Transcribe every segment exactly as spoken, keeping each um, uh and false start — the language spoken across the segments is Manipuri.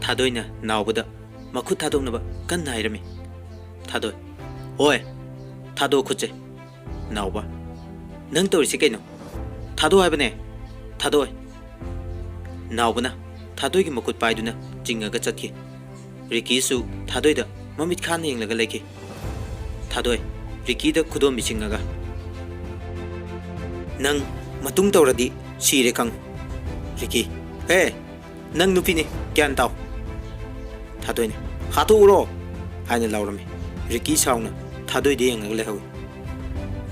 ꯊꯥꯗꯣꯏꯅ ꯅꯥꯎꯕꯗ ꯃꯈꯨꯠ ꯊꯥꯗꯣꯛꯅꯕ ꯀꯟꯅ ꯍꯥꯏꯔꯝꯃꯤ꯫ ꯊꯥꯗꯣꯏ, "ꯍꯣꯏ, ꯊꯥꯗꯣꯛꯑꯣ ꯈꯨꯠꯁꯦ꯫" ꯅꯥꯎꯕ, "ꯅꯪ ꯇꯧꯔꯤꯁꯤ ꯀꯩꯅꯣ? ꯊꯥꯗꯣꯛꯑꯣ ꯍꯥꯏꯕꯅꯦ, ꯊꯥꯗꯣꯛꯑꯣꯏ꯫" ꯅꯥꯎꯕꯅ ꯊꯥꯗꯣꯏꯒꯤ ꯃꯈꯨꯠ ꯄꯥꯏꯗꯨꯅ ꯆꯤꯡꯉꯒ ꯆꯠꯈꯤ꯫ ꯔꯤꯀꯤꯁꯨ ꯊꯥꯗꯣꯏꯗ ꯃꯃꯤꯠ ꯈꯥꯅ ꯌꯦꯡꯂꯒ ꯂꯩꯈꯤ꯫ ꯊꯥꯗꯣꯏ, ꯔꯤꯀꯤꯗ ꯈꯨꯗꯣꯝꯕꯤ ꯆꯤꯡꯉꯒ, "ꯅꯪ ꯃꯇꯨꯡ ꯇꯧꯔꯗꯤ ꯁꯤꯔꯦ ꯈꯪ꯫" ꯔꯤꯀꯤ, "ꯍꯦ, ꯅꯪ ꯅꯨꯄꯤꯅꯤ, ꯒ꯭ꯌꯥꯟ ꯇꯥꯎ꯫" ꯊꯥꯗꯣꯏꯅ, "ꯍꯥꯠꯇꯣꯛꯎꯔꯣ!" ꯍꯥꯏꯅ ꯂꯥꯎꯔꯝꯃꯤ꯫ ꯔꯤꯀꯤ ꯁꯥꯎꯅ ꯊꯥꯗꯣꯏꯗ ꯌꯦꯡꯉꯒ ꯂꯩꯍꯧꯏ꯫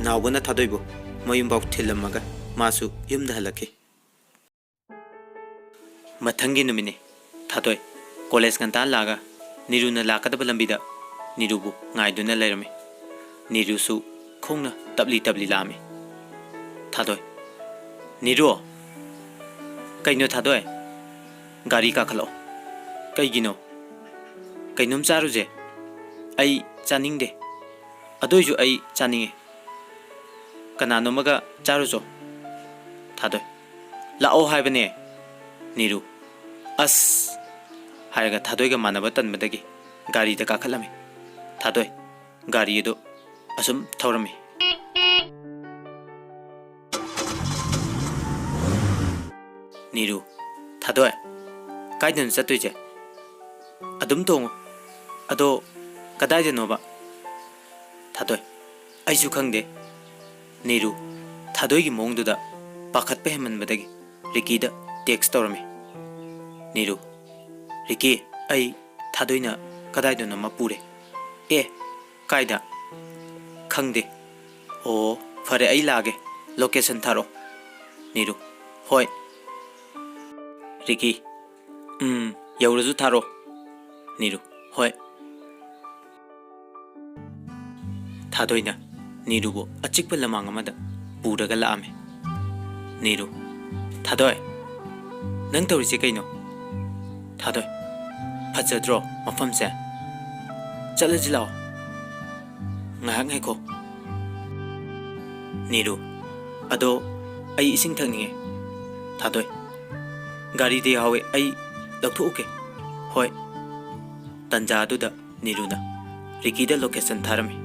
ꯅꯥꯎꯕꯅ ꯊꯥꯗꯣꯏꯕꯨ ꯃꯌꯨꯝꯐꯥꯎ ꯊꯤꯜꯂꯝꯃꯒ ꯃꯥꯁꯨ ꯌꯨꯝꯗ ꯍꯜꯂꯛꯈꯤ꯫ ꯃꯊꯪꯒꯤ ꯅꯨꯃꯤꯠꯅꯤ꯫ ꯊꯥꯗꯣꯏ ꯀꯣꯂꯦꯖ ꯉꯟꯇꯥ ꯂꯥꯛꯑꯒ ꯅꯤꯔꯨꯅ ꯂꯥꯛꯀꯗꯕ ꯂꯝꯕꯤꯗ ꯅꯤꯔꯨꯕꯨ ꯉꯥꯏꯗꯨꯅ ꯂꯩꯔꯝꯃꯤ꯫ ꯅꯤꯔꯨꯁꯨ ꯈꯣꯡꯅ ꯇꯞꯂꯤ ꯇꯞꯂꯤ ꯂꯥꯛꯑꯝꯃꯤ꯫ ꯊꯥꯗꯣꯏ, "ꯅꯤꯔꯨ!" "ꯀꯩꯅꯣ ꯊꯥꯗꯣꯏ?" "ꯒꯥꯔꯤ ꯀꯥꯈꯠꯂꯛꯑꯣ꯫" "ꯀꯩꯒꯤꯅꯣ?" "ꯀꯩꯅꯣꯝ ꯆꯥꯔꯨꯁꯦ꯫" "ꯑꯩ ꯆꯥꯅꯤꯡꯗꯦ꯫" "ꯑꯗꯨꯏꯁꯨ ꯑꯩ ꯆꯥꯅꯤꯡꯉꯦ꯫" "ꯀꯅꯥꯅꯣꯝꯃꯒ ꯆꯥꯔꯨꯆꯣ꯫" ꯊꯥꯗꯣꯏ, "ꯂꯥꯛꯑꯣ ꯍꯥꯏꯕꯅꯦ꯫" ꯅꯤꯔꯨ, "ꯑꯁ!" ꯍꯥꯏꯔꯒ ꯊꯥꯗꯣꯏꯒ ꯃꯥꯟꯅꯕ ꯇꯟꯕꯗꯒꯤ ꯒꯥꯔꯤꯗ ꯀꯥꯈꯠꯂꯝꯃꯤ꯫ ꯊꯥꯗꯣꯏ ꯒꯥꯔꯤ ꯑꯗꯨ ꯑꯁꯨꯝ ꯊꯧꯔꯝꯃꯤ꯫ ꯅꯤꯔꯨ, "ꯊꯥꯗꯣꯏ, ꯀꯥꯏꯗꯅꯣ ꯆꯠꯇꯣꯏꯁꯦ?" "ꯑꯗꯨꯝ ꯇꯣꯡꯉꯨ꯫ ꯑꯗꯣ ꯀꯗꯥꯏꯗꯅꯣꯕ?" ꯊꯥꯗꯣꯏ, "ꯑꯩꯁꯨ ꯈꯪꯗꯦ꯫" ꯅꯤꯔꯨ ꯊꯥꯗꯣꯏꯒꯤ ꯃꯑꯣꯡꯗꯨꯗ ꯄꯥꯈꯠꯄ ꯍꯦꯟꯃꯟꯕꯗꯒꯤ ꯔꯤꯀꯤꯗ ꯇꯦꯛꯁ ꯇꯧꯔꯝꯃꯤ꯫ ꯅꯤꯔꯨ, "ꯔꯤꯀꯤ, ꯑꯩ ꯊꯥꯗꯣꯏꯅ ꯀꯗꯥꯏꯗꯅꯣꯃ ꯄꯨꯔꯦ꯫" "ꯑꯦ, ꯀꯥꯏꯗ?" "ꯈꯪꯗꯦ꯫" "ꯑꯣ, ꯐꯔꯦ, ꯑꯩ ꯂꯥꯛꯑꯒꯦ, ꯂꯣꯀꯦꯁꯟ ꯊꯥꯔꯛꯑꯣ꯫" ꯅꯤꯔꯨ, "ꯍꯣꯏ꯫" ꯔꯤꯀꯤ, "ꯎꯝ, ꯌꯧꯔꯁꯨ ꯊꯥꯔꯛꯑꯣ꯫" ꯅꯤꯔꯨ, "ꯍꯣꯏ꯫" ꯊꯥꯗꯣꯏꯅ ꯅꯤꯔꯨꯕꯨ ꯑꯆꯤꯛꯄ ꯂꯃꯥꯡ ꯑꯃꯗ ꯄꯨꯔꯒ ꯂꯥꯛꯑꯝꯃꯤ꯫ ꯅꯤꯔꯨ, "ꯊꯥꯗꯣꯏ, ꯅꯪ ꯇꯧꯔꯤꯁꯦ ꯀꯩꯅꯣ?" ꯊꯥꯗꯣꯏ, "ꯐꯖꯗ꯭ꯔꯣ ꯃꯐꯝꯁꯦ? ꯆꯠꯂꯁꯤ ꯂꯥꯛꯑꯣ꯫" "ꯉꯥꯏꯍꯥꯛ ꯉꯥꯏꯈꯣ꯫" ꯅꯤꯔꯨ, "ꯑꯗꯣ ꯑꯩ ꯏꯁꯤꯡ ꯊꯛꯅꯤꯡꯉꯦ꯫" ꯊꯥꯗꯣꯏ, "ꯒꯥꯔꯤꯗ ꯌꯥꯎꯍꯧꯋꯦ, ꯑꯩ ꯂꯧꯊꯣꯛꯎꯒꯦ꯫" ꯍꯣꯏ꯫ ꯇꯟꯖꯥ ꯑꯗꯨꯗ ꯅꯤꯔꯨꯅ ꯔꯤꯀꯤꯗ ꯂꯣꯀꯦꯁꯟ ꯊꯥꯔꯝꯃꯤ꯫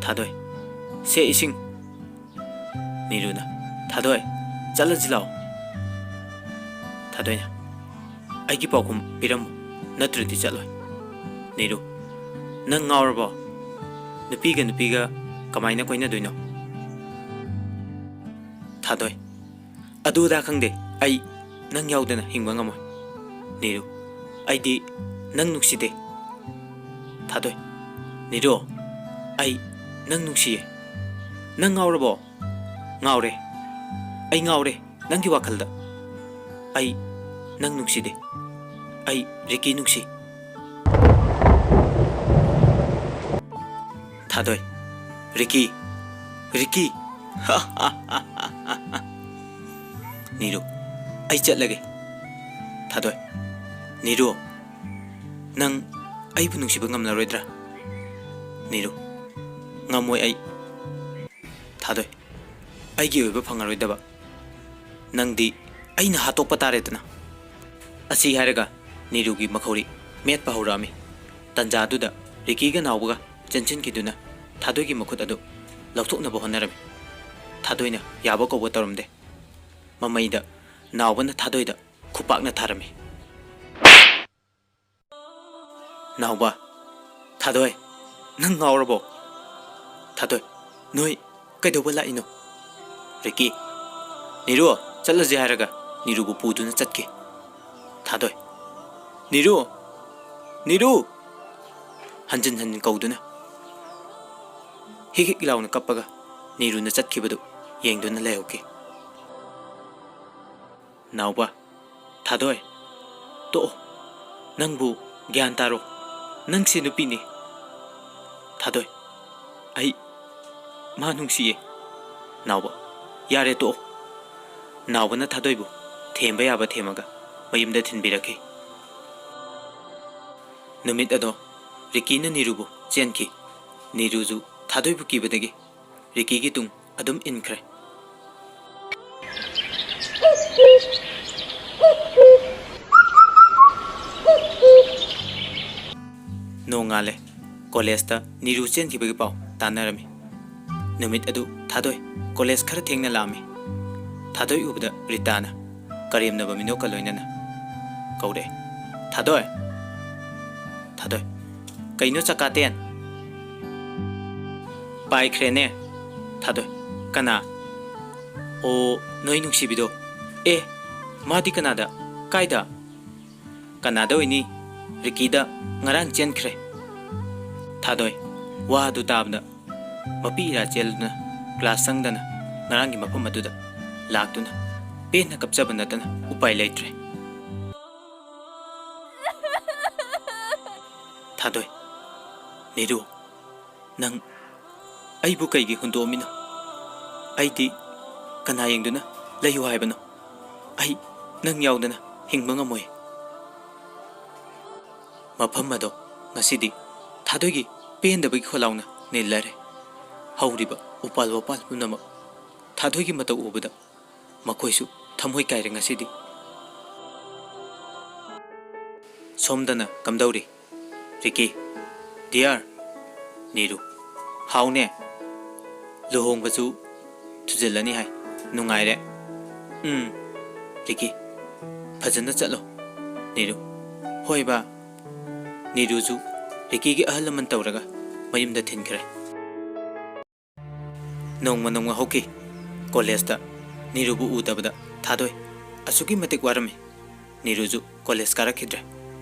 "ꯊꯥꯗꯣꯏ, ꯁꯦ ꯏꯁꯤꯡ꯫" ꯅꯤꯔꯨꯅ, "ꯊꯥꯗꯣꯏ, ꯆꯠꯂꯁꯤ ꯂꯥꯛꯑꯣ꯫" ꯊꯥꯗꯣꯏꯅ, "ꯑꯩꯒꯤ ꯄꯥꯎꯈꯨꯝ ꯄꯤꯔꯝꯃꯨ, ꯅꯠꯇ꯭ꯔꯗꯤ ꯆꯠꯂꯣꯏ꯫" ꯅꯤꯔꯨ, "ꯅꯪ ꯉꯥꯎꯔꯕꯣ? ꯅꯨꯄꯤꯒ ꯅꯨꯄꯤꯒ ꯀꯃꯥꯏꯅ ꯀꯣꯏꯅꯗꯣꯏꯅꯣ?" ꯊꯥꯗꯣꯏ, "ꯑꯗꯨ ꯑꯗꯥ ꯈꯪꯗꯦ, ꯑꯩ ꯅꯪ ꯌꯥꯎꯗꯅ ꯍꯤꯡꯕ ꯉꯝꯃꯣꯏ꯫" ꯅꯤꯔꯨ, "ꯑꯩꯗꯤ ꯅꯪ ꯅꯨꯡꯁꯤꯗꯦ꯫" ꯊꯥꯗꯣꯏ, "ꯅꯤꯔꯨ, ꯑꯩ ꯅꯪ ꯅꯨꯡꯁꯤꯌꯦ꯫" "ꯅꯪ ꯉꯥꯎꯔꯕꯣ?" "ꯉꯥꯎꯔꯦ꯫ ꯑꯩ ꯉꯥꯎꯔꯦ ꯅꯪꯒꯤ ꯋꯥꯈꯜꯗ꯫ ꯑꯩ ꯅꯪ ꯅꯨꯡꯁꯤꯗꯦ꯫ ꯑꯩ ꯔꯤꯀꯤ ꯅꯨꯡꯁꯤ꯫" ꯊꯥꯗꯣꯏ, "ꯔꯤꯀꯤ, ꯔꯤꯀꯤ꯫" ꯅꯤꯔꯨ, "ꯑꯩ ꯆꯠꯂꯒꯦ꯫" ꯊꯥꯗꯣꯏ, "ꯅꯤꯔꯨ, ꯅꯪ ꯑꯩꯕꯨ ꯅꯨꯡꯁꯤꯕ ꯉꯝꯂꯔꯣꯏꯗ꯭ꯔꯥ?" ꯅꯤꯔꯨ, "ꯉꯝꯃꯣꯏ ꯑꯩ꯫" ꯊꯥꯗꯣꯏ, "ꯑꯩꯒꯤ ꯑꯣꯏꯕ ꯐꯪꯉꯔꯣꯏꯗꯕ ꯅꯪꯗꯤ ꯑꯩꯅ ꯍꯥꯠꯇꯣꯛꯄ ꯇꯥꯔꯦꯗꯅ꯫" ꯑꯁꯤ ꯍꯥꯏꯔꯒ ꯅꯤꯔꯨꯒꯤ ꯃꯈꯧꯔꯤ ꯃꯦꯠꯄ ꯍꯧꯔꯛꯑꯝꯃꯤ꯫ ꯇꯟꯖꯥꯗꯨꯗ ꯔꯤꯀꯤꯒ ꯅꯥꯎꯕꯒ ꯆꯦꯟꯁꯤꯟꯈꯤꯗꯨꯅ ꯊꯥꯗꯣꯏꯒꯤ ꯃꯈꯨꯠ ꯑꯗꯨ ꯂꯧꯊꯣꯛꯅꯕ ꯍꯣꯠꯅꯔꯝꯃꯤ꯫ ꯊꯥꯗꯣꯏꯅ ꯌꯥꯕ ꯀꯧꯕ ꯇꯧꯔꯝꯗꯦ꯫ ꯃꯃꯩꯗ ꯅꯥꯎꯕꯅ ꯊꯥꯗꯣꯏꯗ ꯈꯨꯄꯥꯛꯅ ꯊꯥꯔꯝꯃꯤ꯫ ꯅꯥꯎꯕ, "ꯊꯥꯗꯣꯏ, ꯅꯪ ꯉꯥꯎꯔꯕꯣ?" ꯊꯥꯗꯣꯏ, "ꯅꯣꯏ ꯀꯩꯗꯧꯕ ꯂꯥꯛꯏꯅꯣ?" ꯔꯤꯀꯤ, "ꯅꯤꯔꯨ, ꯆꯠꯂꯁꯦ" ꯍꯥꯏꯔꯒ ꯅꯤꯔꯨꯕꯨ ꯄꯨꯗꯨꯅ ꯆꯠꯈꯤ꯫ ꯊꯥꯗꯣꯏ, "ꯅꯤꯔꯨ! ꯅꯤꯔꯨ!" ꯍꯟꯖꯤꯟ ꯍꯟꯖꯤꯟ ꯀꯧꯗꯨꯅ ꯍꯤꯛ ꯍꯤꯛ ꯂꯥꯎꯅ ꯀꯞꯄꯒ ꯅꯤꯔꯨꯅ ꯆꯠꯈꯤꯕꯗꯨ ꯌꯦꯡꯗꯨꯅ ꯂꯩꯍꯧꯈꯤ꯫ ꯅꯥꯎꯕ, "ꯊꯥꯗꯣꯏ, ꯇꯣꯛꯑꯣ꯫ ꯅꯪꯕꯨ ꯒ꯭ꯌꯥꯟ ꯇꯥꯔꯣ꯫ ꯅꯪꯁꯦ ꯅꯨꯄꯤꯅꯤ꯫" ꯊꯥꯗꯣꯏ, "ꯑꯩ ꯃꯥ ꯅꯨꯡꯁꯤꯌꯦ꯫" ꯅꯥꯎꯕ, "ꯌꯥꯔꯦ, ꯇꯣꯛꯑꯣ꯫" ꯅꯥꯎꯕꯅ ꯊꯥꯗꯣꯏꯕꯨ ꯊꯦꯝꯕ ꯌꯥꯕ ꯊꯦꯝꯃꯒ ꯃꯌꯨꯝꯗ ꯊꯤꯟꯕꯤꯔꯛꯈꯤ꯫ ꯅꯨꯃꯤꯠ ꯑꯗꯣ ꯔꯤꯀꯤꯅ ꯅꯤꯔꯨꯕꯨ ꯆꯦꯟꯈꯤ꯫ ꯅꯤꯔꯨꯁꯨ ꯊꯥꯗꯣꯏꯕꯨ ꯀꯤꯕꯗꯒꯤ ꯔꯤꯀꯤꯒꯤ ꯇꯨꯡ ꯑꯗꯨꯝ ꯏꯟꯈ꯭ꯔꯦ꯫ ꯅꯣꯡꯉꯥꯜꯂꯦ꯫ ꯀꯣꯂꯦꯖꯇ ꯅꯤꯔꯨ ꯆꯦꯟꯈꯤꯕꯒꯤ ꯄꯥꯎ ꯇꯥꯟꯅꯔꯝꯃꯤ꯫ ꯅꯨꯃꯤꯠ ꯑꯗꯨ ꯊꯥꯗꯣꯏ ꯀꯣꯂꯦꯖ ꯈꯔ ꯊꯦꯡꯅ ꯂꯥꯛꯑꯝꯃꯤ꯫ ꯊꯥꯗꯣꯏ ꯎꯕꯗ ꯔꯤꯇꯥꯅ ꯀꯔꯦꯝꯅꯕ ꯃꯤꯅꯣꯛꯀ ꯂꯣꯏꯅꯅ ꯀꯧꯔꯛꯑꯦ, "ꯊꯥꯗꯣꯏ! ꯊꯥꯗꯣꯏ!" "ꯀꯩꯅꯣ ꯆꯀꯥꯇꯦꯟ?" ꯄꯥꯏꯈ꯭ꯔꯦꯅꯦ꯫ "ꯊꯥꯗꯣꯏ, ꯀꯅꯥ?" "ꯑꯣ, ꯅꯣꯏ ꯅꯨꯡꯁꯤꯕꯤꯗꯣ꯫ ꯑꯦ, ꯃꯥꯗꯤ ꯀꯅꯥꯗ? ꯀꯥꯏꯗ?" "ꯀꯅꯥꯗ ꯑꯣꯏꯅꯤ? ꯔꯤꯀꯤꯗ ꯉꯔꯥꯡ ꯆꯦꯟꯈ꯭ꯔꯦ꯫" ꯊꯥꯗꯣꯏ ꯋꯥ ꯑꯗꯨ ꯇꯥꯕꯗ ꯃꯄꯤ ꯏꯔꯥ ꯆꯦꯜꯗꯨꯅ ꯀ꯭ꯂꯥꯁ ꯆꯪꯗꯅ ꯉꯔꯥꯡꯒꯤ ꯃꯐꯝ ꯑꯗꯨꯗ ꯂꯥꯛꯇꯨꯅ ꯄꯦꯟꯅ ꯀꯞꯆꯕ ꯅꯠꯇꯅ ꯎꯄꯥꯏ ꯂꯩꯇ꯭ꯔꯦ꯫ "ꯊꯥꯗꯣꯏ, ꯅꯤꯔꯨ, ꯅꯪ ꯑꯩꯕꯨ ꯀꯩꯒꯤ ꯍꯨꯟꯗꯣꯛꯑꯝꯃꯤꯅꯣ? ꯑꯩꯗꯤ ꯀꯅꯥ ꯌꯦꯡꯗꯨꯅ ꯂꯩꯌꯨ ꯍꯥꯏꯕꯅꯣ? ꯑꯩ ꯅꯪ ꯌꯥꯎꯗꯅ ꯍꯤꯡꯕ ꯉꯝꯃꯣꯏ꯫" ꯃꯐꯝ ꯑꯗꯣ ꯉꯁꯤꯗꯤ ꯊꯥꯗꯣꯏꯒꯤ ꯄꯦꯟꯗꯕꯒꯤ ꯈꯣꯜꯂꯥꯎꯅ ꯅꯤꯜꯂꯔꯦ꯫ ꯍꯧꯔꯤꯕ ꯎꯄꯥꯜ ꯋꯥꯄꯥꯜ ꯄꯨꯝꯅꯃꯛ ꯊꯥꯗꯣꯏꯒꯤ ꯃꯇꯧ ꯎꯕꯗ ꯃꯈꯣꯏꯁꯨ ꯊꯃꯣꯏ ꯀꯥꯏꯔꯦ ꯉꯁꯤꯗꯤ꯫ ꯁꯣꯝꯗꯅ ꯀꯝꯗꯧꯔꯤ? ꯔꯤꯀꯤ, ꯗꯤꯌꯥꯔ꯫ ꯅꯤꯔꯨ, ꯍꯥꯎꯅꯦ꯫ ꯂꯨꯍꯣꯡꯕꯁꯨ ꯊꯨꯖꯤꯜꯂꯅꯤ ꯍꯥꯏ꯫ ꯅꯨꯡꯉꯥꯏꯔꯦ꯫ ꯎꯝ꯫ ꯔꯤꯀꯤ, ꯐꯖꯅ ꯆꯠꯂꯣ꯫ ꯅꯤꯔꯨ, ꯍꯣꯏ ꯕꯥ꯫ ꯅꯤꯔꯨꯁꯨ ꯔꯤꯀꯤꯒꯤ ꯑꯍꯜ ꯂꯃꯟ ꯇꯧꯔꯒ ꯃꯌꯨꯝꯗ ꯊꯤꯟꯈ꯭ꯔꯦ꯫ ꯅꯣꯡꯃ ꯅꯣꯡꯃ ꯍꯧꯈꯤ꯫ ꯀꯣꯂꯦꯖꯇ ꯅꯤꯔꯨꯕꯨ ꯎꯗꯕꯗ ꯊꯥꯗꯣꯏ ꯑꯁꯨꯛꯀꯤ ꯃꯇꯤꯛ ꯋꯥꯔꯝꯃꯤ꯫ ꯅꯤꯔꯨꯁꯨ ꯀꯣꯂꯦꯖ ꯀꯥꯔꯛꯈꯤꯗ꯭ꯔꯦ꯫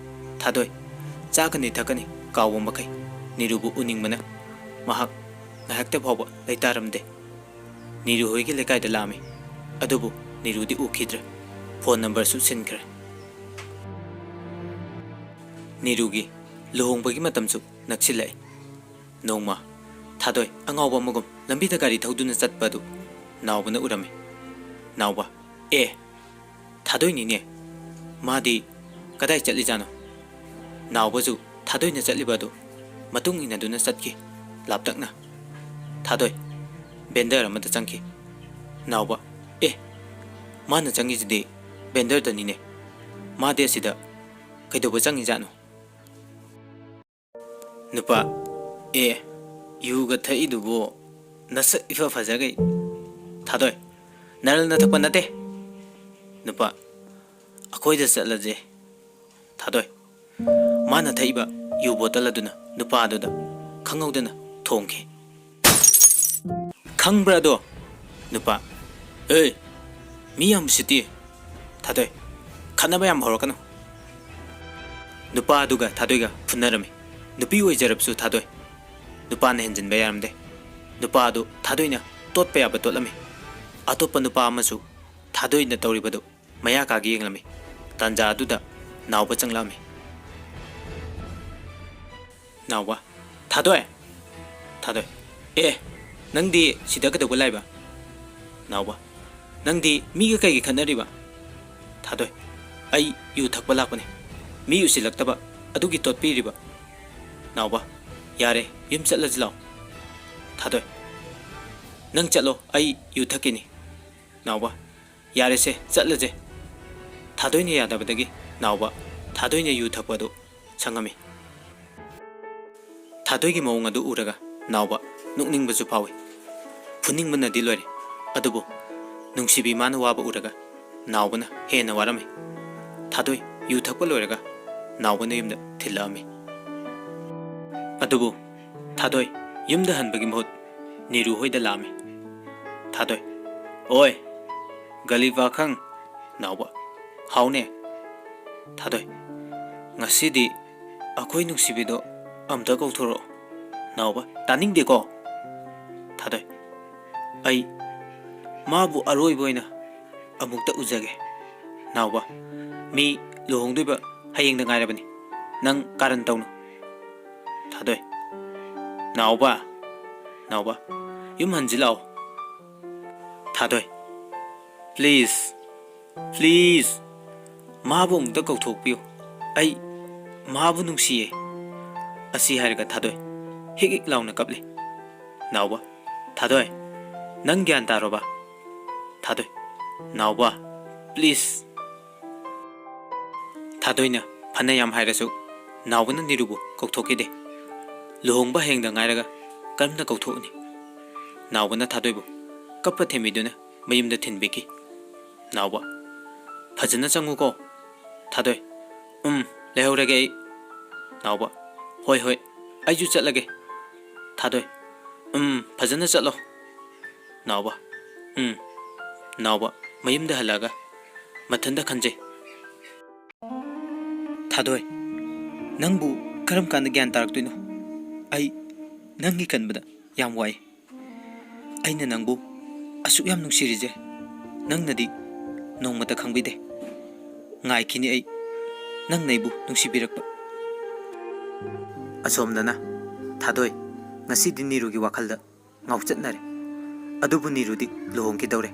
ꯊꯥꯗꯣꯏ ꯆꯥꯒꯅꯤ ꯊꯛꯀꯅꯤ ꯀꯥꯎꯕ ꯃꯈꯩ ꯅꯤꯔꯨꯕꯨ ꯎꯅꯤꯡꯕꯅ ꯃꯍꯥꯛ ꯉꯥꯏꯍꯥꯛꯇ ꯐꯥꯎꯕ ꯂꯩꯇꯥꯔꯝꯗꯦ꯫ ꯅꯤꯔꯨ ꯍꯣꯏꯒꯤ ꯂꯩꯀꯥꯏꯗ ꯂꯥꯛꯑꯝꯃꯤ, ꯑꯗꯨꯕꯨ ꯅꯤꯔꯨꯗꯤ ꯎꯈꯤꯗ꯭ꯔꯦ꯫ ꯐꯣꯟ ꯅꯝꯕꯔꯁꯨ ꯁꯤꯟꯈ꯭ꯔꯦ꯫ ꯅꯤꯔꯨꯒꯤ ꯂꯨꯍꯣꯡꯕꯒꯤ ꯃꯇꯝꯁꯨ ꯅꯛꯁꯤꯜꯂꯛꯏ꯫ ꯅꯣꯡꯃ ꯊꯥꯗꯣꯏ ꯑꯉꯥꯎꯕ ꯑꯃꯒꯨꯝ ꯂꯝꯕꯤꯗ ꯒꯥꯔꯤ ꯊꯧꯗꯨꯅ ꯆꯠꯄ ꯑꯗꯨ ꯅꯥꯎꯕꯅ ꯎꯔꯝꯃꯤ꯫ ꯅꯥꯎꯕ, "ꯑꯦ, ꯊꯥꯗꯣꯏꯅꯤꯅꯦ꯫ ꯃꯥꯗꯤ ꯀꯗꯥꯏ ꯆꯠꯂꯤꯖꯥꯠꯅꯣ?" ꯅꯥꯎꯕꯁꯨ ꯊꯥꯗꯣꯏꯅ ꯆꯠꯂꯤꯕ ꯑꯗꯨ ꯃꯇꯨꯡ ꯏꯟꯅꯗꯨꯅ ꯆꯠꯈꯤ꯫ ꯂꯥꯞꯇꯛꯅ ꯊꯥꯗꯣꯏ ꯕꯦꯟꯗꯔ ꯑꯃꯗ ꯆꯪꯈꯤ꯫ ꯅꯥꯎꯕ, "ꯑꯦ, ꯃꯥꯅ ꯆꯪꯉꯤꯁꯤꯗꯤ ꯕꯦꯟꯗꯔꯗꯅꯤꯅꯦ꯫ ꯃꯥꯗꯤ ꯑꯁꯤꯗ ꯀꯩꯗꯧꯕ ꯆꯪꯉꯤꯖꯥꯠꯅꯣ?" ꯅꯨꯄꯥ, ꯑꯦ, ꯌꯨꯒ ꯊꯛꯏꯗꯨꯕꯨ ꯅꯁꯛ ꯏꯐ ꯐꯖꯈꯩ꯫ ꯊꯥꯗꯣꯏ, ꯅꯔꯜꯅ ꯊꯛꯄ ꯅꯠꯇꯦ꯫ ꯅꯨꯄꯥ, ꯑꯩꯈꯣꯏꯗ ꯆꯠꯂꯁꯦ꯫ ꯊꯥꯗꯣꯏ, ꯃꯥꯅ ꯊꯛꯏꯕ ꯌꯨ ꯕꯣꯇꯜ ꯑꯗꯨꯅ ꯅꯨꯄꯥꯗꯨꯗ ꯈꯪꯍꯧꯗꯅ ꯊꯣꯝꯈꯤ꯫ ꯈꯪꯕ꯭ꯔꯥ ꯑꯗꯣ? ꯅꯨꯄꯥ, ꯑꯦ, ꯃꯤ ꯌꯥꯝ ꯎꯁꯤꯠꯇꯤꯌꯦ꯫ ꯊꯥꯗꯣꯏ, ꯈꯠꯅꯕ ꯌꯥꯝ ꯍꯧꯔꯛꯀꯅꯨ꯫ ꯅꯨꯄꯥꯗꯨꯒ ꯊꯥꯗꯣꯏꯒ ꯐꯨꯅꯔꯝꯃꯤ꯫ ꯅꯨꯄꯤ ꯑꯣꯏꯖꯔꯕꯁꯨ ꯊꯥꯗꯣꯏ, ꯅꯨꯄꯥꯅ ꯍꯦꯟꯖꯤꯟꯕ ꯌꯥꯔꯝꯗꯦ꯫ ꯅꯨꯄꯥ ꯑꯗꯨ ꯊꯥꯗꯣꯏꯅ ꯇꯣꯠꯄ ꯌꯥꯕ ꯇꯣꯠꯂꯝꯃꯤ꯫ ꯑꯇꯣꯞꯄ ꯅꯨꯄꯥ ꯑꯃꯁꯨ ꯊꯥꯗꯣꯏꯅ ꯇꯧꯔꯤꯕꯗꯨ ꯃꯌꯥ ꯀꯥꯒꯤ ꯌꯦꯡꯂꯝꯃꯤ꯫ ꯇꯥꯟꯖꯥ ꯑꯗꯨꯗ ꯅꯥꯎꯕ ꯆꯪꯂꯛꯑꯝꯃꯤ꯫ ꯅꯥꯎꯕ, ꯊꯥꯗꯣꯏ! ꯊꯥꯗꯣꯏ, ꯑꯦ, ꯅꯪꯗꯤ ꯁꯤꯗ ꯀꯩꯗꯧꯕ ꯂꯥꯛꯏꯕ? ꯅꯥꯎꯕ, ꯅꯪꯗꯤ ꯃꯤꯒ ꯀꯩꯒꯤ ꯈꯠꯅꯔꯤꯕ? ꯊꯥꯗꯣꯏ, ꯑꯩ ꯌꯨ ꯊꯛꯄ ꯂꯥꯛꯄꯅꯤ꯫ ꯃꯤ ꯎꯁꯤꯜꯂꯛꯇꯕ ꯑꯗꯨꯒꯤ ꯇꯣꯠꯄꯤꯔꯤꯕ꯫ ꯅꯥꯎꯕ, ꯌꯥꯔꯦ, ꯌꯨꯝ ꯆꯠꯂꯁꯤ ꯂꯥꯎ꯫ ꯊꯥꯗꯣꯏ, ꯅꯪ ꯆꯠꯂꯣ, ꯑꯩ ꯌꯨ ꯊꯛꯀꯅꯤ꯫ ꯅꯥꯎꯕ, ꯌꯥꯔꯦꯁꯦ, ꯆꯠꯂꯁꯦ꯫ ꯊꯥꯗꯣꯏꯅ ꯌꯥꯗꯕꯗꯒꯤ ꯅꯥꯎꯕ ꯊꯥꯗꯣꯏꯅ ꯌꯨ ꯊꯛꯄ ꯑꯗꯨ ꯁꯪꯉꯝꯃꯤ꯫ ꯊꯥꯗꯣꯏꯒꯤ ꯃꯑꯣꯡ ꯑꯗꯨ ꯎꯔꯒ ꯅꯥꯎꯕ ꯅꯣꯛꯅꯤꯡꯕꯁꯨ ꯐꯥꯎꯏ꯫ ꯐꯨꯅꯤꯡꯕꯅꯗꯤ ꯂꯣꯏꯔꯦ꯫ ꯑꯗꯨꯕꯨ ꯅꯨꯡꯁꯤꯕꯤ ꯃꯥꯅ ꯋꯥꯕ ꯎꯔꯒ ꯅꯥꯎꯕꯅ ꯍꯦꯟꯅ ꯋꯥꯔꯝꯃꯤ꯫ ꯊꯥꯗꯣꯏ ꯌꯨ ꯊꯛꯄ ꯂꯣꯏꯔꯒ ꯅꯥꯎꯕꯅ ꯌꯨꯝꯗ ꯊꯤꯜꯂꯛꯑꯝꯃꯤ꯫ ꯑꯗꯨꯕꯨ ꯊꯥꯗꯣꯏ ꯌꯨꯝꯗ ꯍꯟꯕꯒꯤ ꯃꯍꯨꯠ ꯅꯤꯔꯨ ꯍꯣꯏꯗ ꯂꯥꯛꯑꯝꯃꯤ꯫ ꯊꯥꯗꯣꯏ, ꯑꯣꯏ, ꯒꯂꯤ ꯄꯥꯈꯪ꯫ ꯅꯥꯎꯕ, ꯍꯥꯎꯅꯦ꯫ ꯊꯥꯗꯣꯏ, ꯉꯁꯤꯗꯤ ꯑꯩꯈꯣꯏ ꯅꯨꯡꯁꯤꯕꯤꯗꯣ ꯑꯝꯇ ꯀꯧꯊꯣꯔꯛꯑꯣ꯫ ꯅꯥꯎꯕ, ꯇꯥꯅꯤꯡꯗꯦꯀꯣ꯫ ꯊꯥꯗꯣꯏ, ꯑꯩ ꯃꯥꯕꯨ ꯑꯔꯣꯏꯕ ꯑꯣꯏꯅ ꯑꯃꯨꯛꯇ ꯎꯖꯒꯦ꯫ ꯅꯥꯎꯕ, ꯃꯤ ꯂꯨꯍꯣꯡꯗꯣꯏꯕ ꯍꯌꯦꯡꯗ ꯉꯥꯏꯔꯕꯅꯤ꯫ ꯅꯪ ꯀꯥꯔꯟ ꯇꯧꯅꯨ꯫ ꯊꯥꯗꯣꯏ, ꯅꯥꯎꯕ, ꯅꯥꯎꯕ, ꯌꯨꯝ ꯍꯟꯁꯤ ꯂꯥꯛꯑꯣ꯫ ꯊꯥꯗꯣꯏ, please, please, ꯃꯥꯕꯨ ꯑꯃꯨꯛꯇ ꯀꯧꯊꯣꯛꯄꯤꯌꯨ꯫ ꯑꯩ ꯃꯥꯕꯨ ꯅꯨꯡꯁꯤꯌꯦ꯫ ꯑꯁꯤ ꯍꯥꯏꯔꯒ ꯊꯥꯗꯣꯏ ꯍꯤꯛ ꯍꯤꯛ ꯂꯥꯎꯅ ꯀꯞꯂꯤ꯫ ꯅꯥꯎꯕ, ꯊꯥꯗꯣꯏ, ꯅꯪ ꯒ꯭ꯌꯥꯟ ꯇꯥꯔꯣꯕ꯫ ꯊꯥꯗꯣꯏ, ꯅꯥꯎꯕ, please꯫ ꯊꯥꯗꯣꯏꯅ ꯐꯅ ꯌꯥꯝ ꯍꯥꯏꯔꯁꯨ ꯅꯥꯎꯕꯅ ꯅꯤꯔꯨꯕꯨ ꯀꯧꯊꯣꯛꯈꯤꯗꯦ꯫ ꯂꯨꯍꯣꯡꯕ ꯍꯌꯦꯡꯗ ꯉꯥꯏꯔꯒ ꯀꯔꯝꯅ ꯀꯧꯊꯣꯛꯎꯅꯤ? ꯅꯥꯎꯕꯅ ꯊꯥꯗꯣꯏꯕꯨ ꯀꯞꯄ ꯊꯦꯝꯕꯤꯗꯨꯅ ꯃꯌꯨꯝꯗ ꯊꯤꯟꯕꯤꯈꯤ꯫ ꯅꯥꯎꯕ, "ꯐꯖꯅ ꯆꯪꯉꯨꯀꯣ, ꯊꯥꯗꯣꯏ꯫" "ꯎꯝ, ꯂꯩꯍꯧꯔꯒꯦ ꯑꯩ꯫" ꯅꯥꯎꯕ, "ꯍꯣꯏ, ꯍꯣꯏ, ꯑꯩꯁꯨ ꯆꯠꯂꯒꯦ꯫" ꯊꯥꯗꯣꯏ, "ꯎꯝ, ꯐꯖꯅ ꯆꯠꯂꯣ꯫" ꯅꯥꯎꯕ, "ꯎꯝ꯫" ꯅꯥꯎꯕ ꯃꯌꯨꯝꯗ ꯍꯜꯂꯛꯑꯒ ꯃꯊꯟꯇ ꯈꯟꯖꯩ꯫ "ꯊꯥꯗꯣꯏ, ꯅꯪꯕꯨ ꯀꯔꯝ ꯀꯥꯟꯗ ꯒ꯭ꯌꯥꯟ ꯇꯥꯔꯛꯇꯣꯏꯅꯣ? ꯑꯩ ꯅꯪꯒꯤ ꯈꯟꯕꯗ ꯌꯥꯝ ꯋꯥꯏ꯫ ꯑꯩꯅ ꯅꯪꯕꯨ ꯑꯁꯨꯛ ꯌꯥꯝ ꯅꯨꯡꯁꯤꯔꯤꯁꯦ ꯅꯪꯅꯗꯤ ꯅꯣꯡꯃꯇ ꯈꯪꯕꯤꯗꯦ꯫ ꯉꯥꯏꯈꯤꯅꯤ ꯑꯩ, ꯅꯪꯅ ꯑꯩꯕꯨ ꯅꯨꯡꯁꯤꯕꯤꯔꯛꯄ꯫" ꯑꯁꯣꯝꯗꯅ ꯊꯥꯗꯣꯏ ꯉꯁꯤꯗꯤ ꯅꯤꯔꯨꯒꯤ ꯋꯥꯈꯜꯗ ꯉꯥꯎꯆꯠꯅꯔꯦ꯫ ꯑꯗꯨꯕꯨ ꯅꯤꯔꯨꯗꯤ ꯂꯨꯍꯣꯡꯈꯤꯗꯧꯔꯦ꯫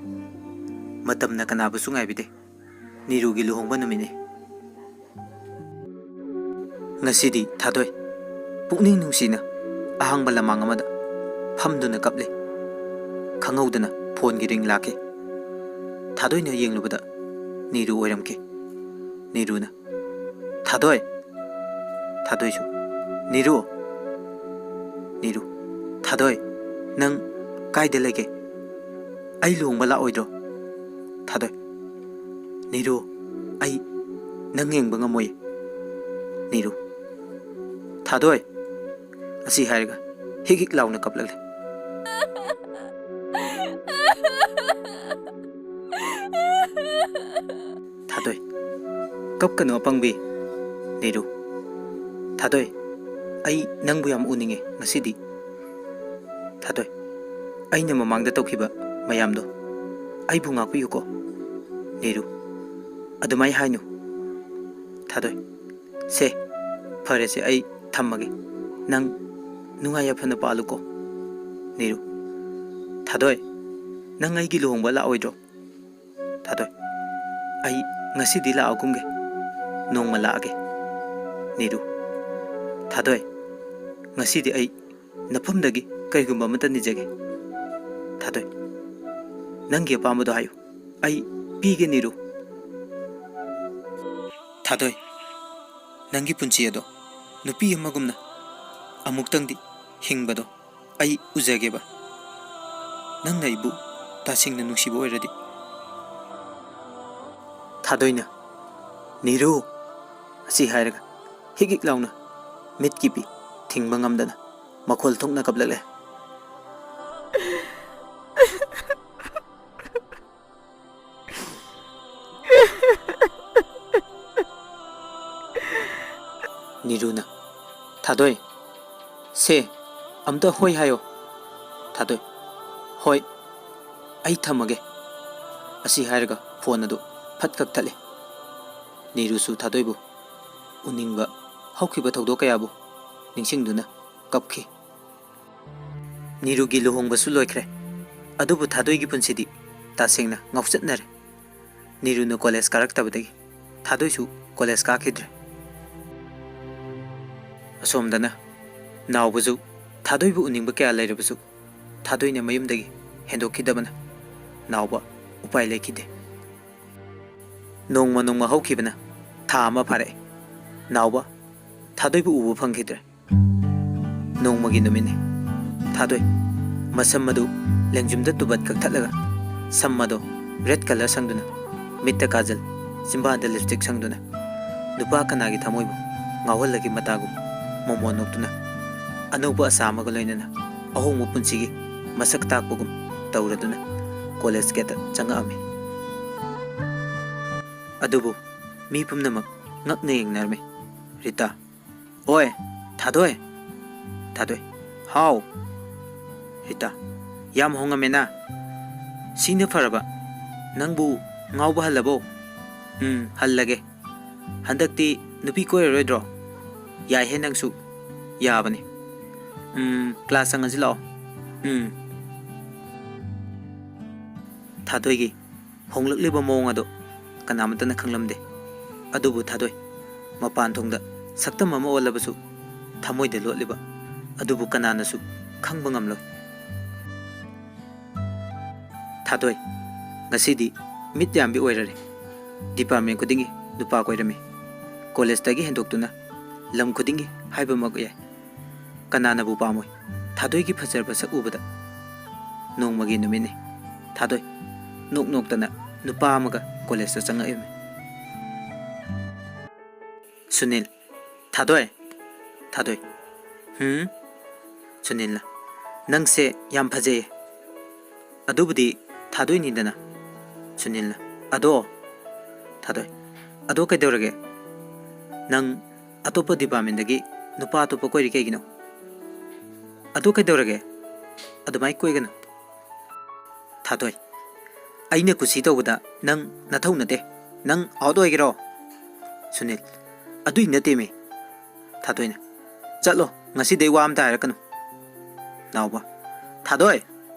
ꯃꯇꯝꯅ ꯀꯅꯥꯕꯨꯁꯨ ꯉꯥꯏꯕꯤꯗꯦ꯫ ꯅꯤꯔꯨꯒꯤ ꯂꯨꯍꯣꯡꯕ ꯅꯨꯃꯤꯠꯅꯤ꯫ ꯉꯁꯤꯗꯤ ꯊꯥꯗꯣꯏ ꯄꯨꯛꯅꯤꯡ ꯅꯨꯡꯁꯤꯅ ꯑꯍꯥꯡꯕ ꯂꯃꯥꯡ ꯑꯃꯗ ꯐꯝꯗꯨꯅ ꯀꯞꯂꯤ꯫ ꯈꯪꯍꯧꯗꯅ ꯐꯣꯟꯒꯤ ꯔꯤꯡ ꯂꯥꯛꯈꯤ꯫ ꯊꯥꯗꯣꯏꯅ ꯌꯦꯡꯂꯨꯕꯗ ꯅꯤꯔꯨ ꯑꯣꯏꯔꯝꯈꯤ꯫ ꯅꯤꯔꯨꯅ, "ꯊꯥꯗꯣꯏ!" ꯊꯥꯗꯣꯏꯁꯨ, "ꯅꯤꯔꯨ!" ꯅꯤꯔꯨ, "ꯊꯥꯗꯣꯏ, ꯅꯪ ꯀꯥꯏꯗ ꯂꯩꯒꯦ? ꯑꯩ ꯂꯨꯍꯣꯡꯕ ꯂꯥꯛꯑꯣꯏꯗ꯭ꯔꯣ?" ꯊꯥꯗꯣꯏ, "ꯅꯤꯔꯨ, ꯑꯩ ꯅꯪ ꯌꯦꯡꯕ ꯉꯝꯃꯣꯏ꯫" ꯅꯤꯔꯨ, "ꯊꯥꯗꯣꯏ!" ꯑꯁꯤ ꯍꯥꯏꯔꯒ ꯍꯤꯛ ꯍꯤꯛ ꯂꯥꯎꯅ ꯀꯞꯂꯛꯂꯦ꯫ ꯊꯥꯗꯣꯏ, "ꯀꯞꯀꯅꯨ ꯑꯄꯪꯕꯤ꯫" ꯅꯤꯔꯨ, "ꯊꯥꯗꯣꯏ, ꯑꯩ ꯅꯪꯕꯨ ꯌꯥꯝ ꯎꯅꯤꯡꯉꯦ ꯉꯁꯤꯗꯤ꯫" ꯊꯥꯗꯣꯏ, "ꯑꯩꯅ ꯃꯃꯥꯡꯗ ꯇꯧꯈꯤꯕ ꯃꯌꯥꯝꯗꯣ ꯑꯩꯕꯨ ꯉꯥꯛꯄꯤꯌꯨꯀꯣ꯫" ꯅꯤꯔꯨ, "ꯑꯗꯨꯃꯥꯏ ꯍꯥꯏꯅꯨ꯫" ꯊꯥꯗꯣꯏ, "ꯁꯦ, ꯐꯔꯦꯁꯦ, ꯑꯩ ꯊꯝꯃꯒꯦ꯫ ꯅꯪ ꯅꯨꯡꯉꯥꯏ ꯌꯥꯏꯐꯅ ꯄꯥꯜꯂꯨꯀꯣ꯫" ꯅꯤꯔꯨ, "ꯊꯥꯗꯣꯏ, ꯅꯪ ꯑꯩꯒꯤ ꯂꯨꯍꯣꯡꯕ ꯂꯥꯛꯑꯣꯏꯗ꯭ꯔꯣ?" ꯊꯥꯗꯣꯏ, "ꯑꯩ ꯉꯁꯤꯗꯤ ꯂꯥꯛꯑꯒꯨꯝꯒꯦ꯫ ꯅꯣꯡꯃ ꯂꯥꯛꯑꯒꯦ꯫" ꯅꯤꯔꯨ, "ꯊꯥꯗꯣꯏ, ꯉꯁꯤꯗꯤ ꯑꯩ ꯅꯐꯝꯗꯒꯤ ꯀꯔꯤꯒꯨꯝꯕ ꯑꯃꯠꯇ ꯅꯤꯖꯒꯦ꯫" ꯊꯥꯗꯣꯏ, "ꯅꯪꯒꯤ ꯑꯄꯥꯝꯕꯗꯣ ꯍꯥꯏꯌꯨ, ꯑꯩ ꯄꯤꯒꯦ ꯅꯤꯔꯨ꯫" ꯊꯥꯗꯣꯏ, "ꯅꯪꯒꯤ ꯄꯨꯟꯁꯤ ꯑꯗꯣ ꯅꯨꯄꯤ ꯑꯃꯒꯨꯝꯅ ꯑꯃꯨꯛꯇꯪꯗꯤ ꯍꯤꯡꯕꯗꯣ ꯑꯩ ꯎꯖꯒꯦꯕ꯫ ꯅꯪꯅ ꯑꯩꯕꯨ ꯇꯁꯦꯡꯅ ꯅꯨꯡꯁꯤꯕ ꯑꯣꯏꯔꯗꯤ꯫ ꯊꯥꯗꯣꯏꯅ, "ꯅꯤꯔꯨ!" ꯑꯁꯤ ꯍꯥꯏꯔꯒ ꯍꯤꯛ ꯍꯤꯛ ꯂꯥꯎꯅ ꯃꯤꯠꯀꯤ ꯄꯤ ꯊꯤꯡꯕ ꯉꯝꯗꯅ ꯃꯈꯣꯜ ꯊꯣꯛꯅ ꯀꯞꯂꯛꯂꯦ꯫ ꯅꯤꯔꯨꯅ, "ꯊꯥꯗꯣꯏ, ꯁꯦ, ꯑꯝꯇ ꯍꯣꯏ ꯍꯥꯏꯌꯣ꯫" ꯊꯥꯗꯣꯏ, "ꯍꯣꯏ, ꯑꯩ ꯊꯝꯃꯒꯦ꯫" ꯑꯁꯤ ꯍꯥꯏꯔꯒ ꯐꯣꯟ ꯑꯗꯨ ꯐꯠ ꯀꯛꯊꯠꯂꯦ꯫ ꯅꯤꯔꯨꯁꯨ ꯊꯥꯗꯣꯏꯕꯨ ꯎꯅꯤꯡꯕ ꯍꯧꯈꯤꯕ ꯊꯧꯗꯣꯛ ꯀꯌꯥꯕꯨ ꯅꯤꯡꯁꯤꯡꯗꯨꯅ ꯀꯞꯈꯤ꯫ ꯅꯤꯔꯨꯒꯤ ꯂꯨꯍꯣꯡꯕꯁꯨ ꯂꯣꯏꯈ꯭ꯔꯦ꯫ ꯑꯗꯨꯕꯨ ꯊꯥꯗꯣꯏꯒꯤ ꯄꯨꯟꯁꯤꯗꯤ ꯇꯁꯦꯡꯅ ꯉꯥꯎꯆꯠꯅꯔꯦ꯫ ꯅꯤꯔꯨꯅ ꯀꯣꯂꯦꯖ ꯀꯥꯔꯛꯇꯕꯗꯒꯤ ꯊꯥꯗꯣꯏꯁꯨ ꯀꯣꯂꯦꯖ ꯀꯥꯈꯤꯗ꯭ꯔꯦ꯫ ꯑꯁꯣꯝꯗꯅ ꯅꯥꯎꯕꯁꯨ ꯊꯥꯗꯣꯏꯕꯨ ꯎꯅꯤꯡꯕ ꯀꯌꯥ ꯂꯩꯔꯕꯁꯨ ꯊꯥꯗꯣꯏꯅ ꯃꯌꯨꯝꯗꯒꯤ ꯍꯦꯟꯗꯣꯛꯈꯤꯗꯕꯅ ꯅꯥꯎꯕ ꯎꯄꯥꯏ ꯂꯩꯈꯤꯗꯦ꯫ ꯅꯣꯡꯃ ꯅꯣꯡꯃ ꯍꯧꯈꯤꯕꯅ ꯊꯥ ꯑꯃ ꯐꯥꯔꯛꯑꯦ꯫ ꯅꯥꯎꯕ ꯊꯥꯗꯣꯏꯕꯨ ꯎꯕ ꯐꯪꯈꯤꯗ꯭ꯔꯦ꯫ ꯅꯣꯡꯃꯒꯤ ꯅꯨꯃꯤꯠꯅꯤ꯫ ꯊꯥꯗꯣꯏ ꯃꯁꯝ ꯑꯗꯨ ꯂꯦꯡꯖꯨꯝꯗ ꯇꯨꯕꯠ ꯀꯛꯊꯠꯂꯒ ꯁꯝ ꯑꯗꯣ ꯔꯦꯗ ꯀꯂꯔ ꯁꯪꯗꯨꯅ, ꯃꯤꯠꯇ ꯀꯥꯖꯜ, ꯆꯤꯝꯕꯥꯟꯗ ꯂꯤꯞꯁꯇꯤꯛ ꯁꯪꯗꯨꯅ, ꯅꯨꯄꯥ ꯀꯅꯥꯒꯤ ꯊꯃꯣꯏꯕꯨ ꯉꯥꯎꯍꯜꯂꯒꯦ ꯃꯇꯥꯒꯨꯝ ꯃꯣꯃꯣꯟ ꯅꯣꯛꯇꯨꯅ ꯑꯅꯧꯕ ꯑꯁꯥ ꯑꯃꯒ ꯂꯣꯏꯅꯅ ꯑꯍꯣꯡꯕ ꯄꯨꯟꯁꯤꯒꯤ ꯃꯁꯛ ꯇꯥꯛꯄꯒꯨꯝ ꯇꯧꯔꯗꯨꯅ ꯀꯣꯂꯦꯖ ꯒꯦꯠꯇ ꯆꯪꯉꯛꯑꯝꯃꯤ꯫ ꯑꯗꯨꯕꯨ ꯃꯤ ꯄꯨꯝꯅꯃꯛ ꯉꯛꯅ ꯌꯦꯡꯅꯔꯝꯃꯤ꯫ ꯔꯤꯇꯥ, "ꯑꯣꯏ, ꯊꯥꯗꯣꯏ!" ꯊꯥꯗꯣꯏ, "ꯍꯥꯎ!" ꯔꯤꯇꯥ, "ꯌꯥꯝ ꯍꯣꯡꯉꯝꯃꯦꯅ꯫ ꯁꯤꯅ ꯐꯔꯕ꯫ ꯅꯪꯕꯨ ꯉꯥꯎꯕ ꯍꯜꯂꯕꯣ?" "ꯎꯝ, ꯍꯜꯂꯒꯦ꯫ ꯍꯟꯗꯛꯇꯤ ꯅꯨꯄꯤ ꯀꯣꯏꯔꯔꯣꯏꯗ꯭ꯔꯣ?" "ꯌꯥꯏꯍꯦ ꯅꯪꯁꯨ꯫ ꯌꯥꯕꯅꯤ꯫ ꯎꯝ, ꯀ꯭ꯂꯥꯁ ꯆꯪꯉꯁꯤ ꯂꯥꯛꯑꯣ꯫ ꯎꯝ꯫" ꯊꯥꯗꯣꯏꯒꯤ ꯍꯣꯡꯂꯛꯂꯤꯕ ꯃꯑꯣꯡ ꯑꯗꯨ ꯀꯅꯥꯃꯠꯇꯅ ꯈꯪꯂꯝꯗꯦ꯫ ꯑꯗꯨꯕꯨ ꯊꯥꯗꯣꯏ ꯃꯄꯥꯟ ꯊꯣꯡꯗ ꯁꯛꯇꯝ ꯑꯃ ꯑꯣꯜꯂꯕꯁꯨ ꯊꯃꯣꯏꯗ ꯂꯣꯠꯂꯤꯕ ꯑꯗꯨꯕꯨ ꯀꯅꯥꯅꯁꯨ ꯈꯪꯕ ꯉꯝꯂꯣꯏ꯫ ꯊꯥꯗꯣꯏ, ꯉꯁꯤꯗꯤ ꯃꯤꯠ ꯌꯥꯝꯕꯤ ꯑꯣꯏꯔꯔꯦ꯫ ꯗꯤꯄꯥꯔꯠꯃꯦꯟ ꯈꯨꯗꯤꯡꯒꯤ ꯅꯨꯄꯥ ꯀꯣꯏꯔꯝꯃꯤ꯫ ꯀꯣꯂꯦꯖꯇꯒꯤ ꯍꯦꯟꯗꯣꯛꯇꯨꯅ ꯂꯝ ꯈꯨꯗꯤꯡꯒꯤ ꯍꯥꯏꯕꯃꯛ ꯌꯥꯏ꯫ ꯀꯅꯥꯅꯕꯨ ꯄꯥꯝꯃꯣꯏ ꯊꯥꯗꯣꯏꯒꯤ ꯐꯖꯔꯕ ꯁꯛ ꯎꯕꯗ? ꯅꯣꯡꯃꯒꯤ ꯅꯨꯃꯤꯠꯅꯤ꯫ ꯊꯥꯗꯣꯏ ꯅꯣꯛ ꯅꯣꯛꯇꯅ ꯅꯨꯄꯥ ꯑꯃꯒ ꯀꯣꯂꯦꯖꯇ ꯆꯪꯉꯛꯏꯃꯤ꯫ ꯁꯨꯅꯤꯜ, "ꯊꯥꯗꯣꯏ, ꯊꯥꯗꯣꯏ"꯫ "ꯍꯨꯝ?" ꯁꯨꯅꯤꯜꯅ, "ꯅꯪꯁꯦ ꯌꯥꯝ ꯐꯖꯩꯌꯦ"꯫ "ꯑꯗꯨꯕꯨꯗꯤ ꯊꯥꯗꯣꯏꯅꯤꯗꯅ"꯫ ꯁꯨꯅꯤꯜꯅ, "ꯑꯗꯣ"꯫ ꯊꯥꯗꯣꯏ, "ꯑꯗꯣ ꯀꯩꯗꯧꯔꯒꯦ? ꯅꯪ ꯑꯇꯣꯞꯄ ꯗꯤꯄꯥꯔꯠꯃꯦꯟꯗꯒꯤ ꯅꯨꯄꯥ ꯑꯇꯣꯞꯄ ꯀꯣꯏꯔꯤ ꯀꯩꯒꯤꯅꯣ? ꯑꯗꯣ ꯀꯩꯗꯧꯔꯒꯦ? ꯑꯗꯨꯃꯥꯏ ꯀꯣꯏꯒꯅꯨ"꯫ ꯊꯥꯗꯣꯏ, "ꯑꯩꯅ ꯀꯨꯁꯤ ꯇꯧꯕꯗ ꯅꯪ ꯅꯊꯧ ꯅꯠꯇꯦ꯫ ꯅꯪ ꯑꯥꯎꯠ ꯑꯣꯏꯒꯦꯔꯣ?" ꯁꯨꯅꯤꯜ, "ꯑꯗꯨꯏ ꯅꯠꯇꯦꯃꯤ"꯫ ꯊꯥꯗꯣꯏꯅ, "ꯆꯠꯂꯣ, ꯉꯁꯤꯗꯩ ꯋꯥ ꯑꯝꯇ ꯍꯥꯏꯔꯛꯀꯅꯨ"꯫ ꯅꯥꯎꯕ, "ꯊꯥꯗꯣꯏ,